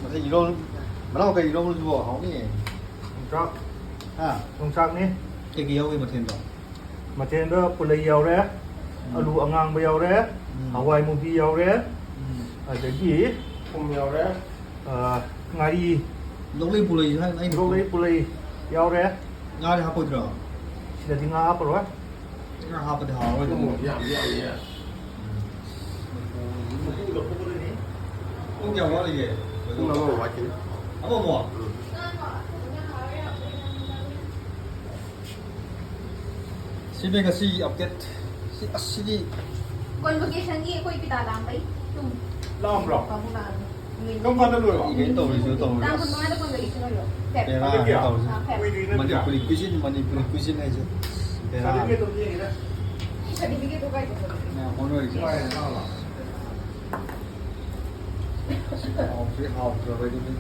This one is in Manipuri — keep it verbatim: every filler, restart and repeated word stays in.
ꯃꯊꯦꯜ ꯏꯔꯣꯜ, ꯃꯅꯥꯎ ꯀꯩ ꯏꯔꯣꯜꯕꯁꯤꯕꯣ ꯍꯥꯎꯅꯤꯌꯦ꯫ ꯌꯣꯡꯆꯥꯛ꯫ ꯍꯥ? ꯌꯣꯡꯆꯥꯛꯅꯤ꯫ ꯀꯩꯀꯩ ꯌꯥꯎꯏ ꯃꯊꯦꯜꯗꯣ? ꯃꯊꯦꯜꯗ ꯄꯨꯂꯩ ꯌꯥꯎꯔꯦ, ꯎꯝ꯫ ꯑꯂꯨ ꯑꯉꯥꯡꯕ ꯌꯥꯎꯔꯦ, ꯎꯝ꯫ ꯍꯋꯥꯏ ꯃꯨꯕꯤ ꯌꯥꯎꯔꯦ, ꯎꯝ꯫ ꯑꯗꯒꯤ ꯊꯨꯝ ꯌꯥꯎꯔꯦ, ꯑ, ꯉꯥꯔꯤ, ꯂꯣꯛꯂꯩ ꯄꯨꯂꯩꯁꯨ ꯍꯥꯏ, ꯑꯩꯅ ꯂꯣꯛꯂꯩ ꯄꯨꯂꯩ ꯌꯥꯎꯔꯦ꯫ ꯉꯥꯗꯤ ꯍꯥꯞꯄꯣꯏꯗ꯭ꯔꯣ? ꯁꯤꯗꯗꯤ ꯉꯥ ꯍꯥꯞꯄꯔꯣꯏ꯫ ꯉꯥ ꯍꯥꯞꯄꯗꯤ ꯍꯥꯎꯔꯣꯏꯗ꯫ ꯌꯥꯝ ꯌꯥꯝꯃꯤꯌꯦ꯫ ꯄꯨꯡ ꯀꯌꯥ ꯋꯥꯠꯂꯤꯒꯦ? ꯄꯨꯡ ꯑꯃꯃꯨꯛ ꯋꯥꯠꯈꯤꯅꯤ꯫ ꯑꯃꯃꯨꯛ? ꯎꯝ꯫ ꯁꯤꯅꯦ ꯉꯁꯤꯒꯤ ꯑꯞꯗꯦꯠ꯫ ꯁꯤ, ꯑꯁ, ꯁꯤꯗꯤ ꯀꯣꯟꯚꯣꯀꯦꯁꯟꯒꯤ ꯑꯩꯈꯣꯏ ꯄꯤꯇꯥ ꯂꯥꯡꯕꯩ ꯇꯨꯝ ꯂꯥꯛꯑꯝꯕ꯭ꯔꯣ? ꯄꯥꯕꯨꯡ ꯂꯥꯛꯑꯝꯃꯦ꯫ ꯀꯔꯝ ꯀꯥꯟꯗ ꯂꯣꯏꯕ? ꯀꯩꯅꯣ ꯇꯧꯔꯤꯁꯤꯕꯨ ꯇꯧꯔꯤ꯫ ꯇꯥꯡ ꯀꯨꯟꯃꯉꯥꯗ ꯀꯣꯟꯚꯣꯀꯦꯁꯟ ꯑꯣꯏꯔꯣ꯫ ꯕꯦꯔꯥꯅꯤ ꯍꯟꯗꯛꯀꯤ? ꯇꯧꯔꯤꯁꯦ꯫ ꯑꯥ, ꯐꯦꯞ꯫ ꯀꯨꯏꯗ꯭ꯔꯤꯅꯦ꯫ ꯃꯅꯤꯄꯨꯔꯤ ꯀ꯭ꯋꯤꯖꯤꯟ, ꯃꯅꯤꯄꯨꯔꯤ ꯀ꯭ꯋꯤꯖꯤꯟ ꯍꯥꯏꯁꯦ ꯕꯦꯔꯥꯅꯤ꯫ ꯁꯥꯔꯇꯤꯐꯤꯀꯦꯠꯇꯣ ꯑꯝꯇ ꯌꯦꯡꯒꯦꯗ꯫ ꯁꯥꯔꯇꯤꯐꯤꯀꯦꯠꯇꯣ ꯀꯥꯏ ꯆꯠꯈ꯭ꯔꯒꯦ? ꯃꯌꯥꯝ ꯍꯣꯠꯅꯔꯤꯁꯦ꯫ ꯁꯤ ꯄꯥꯏꯔꯦ, ꯁꯥꯔꯕ? ꯍꯥꯎꯇ꯭ꯔꯤ, ꯍꯥꯎꯇ꯭ꯔꯕ ꯑꯗꯨꯗꯤ꯫